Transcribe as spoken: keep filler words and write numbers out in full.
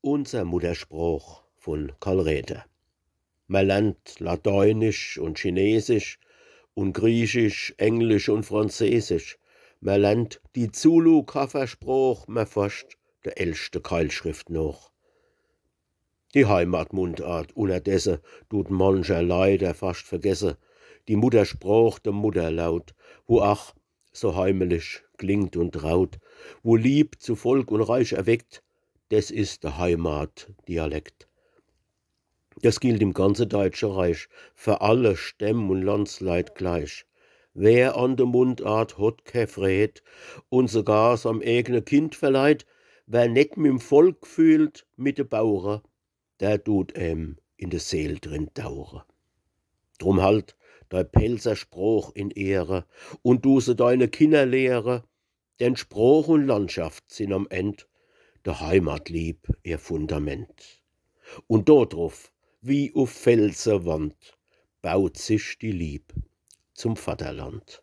Unser Muttersprooch vun Karl Räder. Mer lernt Lateinisch un Chinesisch un Griechisch, Englisch un Franzesisch. Mer lernt die Zulu-Kaffersprooch, mer forscht der ältschte Keilschrift nooch. Die Heimatmundart unnerdesse dut mancher leider fascht vergesse. Die Muttersprooch, de Mutterlaut, wo ach so heimelich klingt un traut, wo Lieb zu Volk un Reich erweckt, des is de Heimatdialekt. Des gilt im ganze deitsche Reich, fer alle Stämm un Landsleit gleich. Wer an de Mundart hot ke Freed un sogar's am eegne Kind verleiht, wer net mim Volk fühlt, mit de Bauere, der dut em in de Seel drin dauere. Drum halt dei Pälzer Sprooch in Ehre un du se deine Kinner lehre, denn Sprooch un Landschaft sin am End de Heimatlieb ihr Fundament. Un do druf, wie uf Felsewand, baut sich die Lieb zum Vaterland.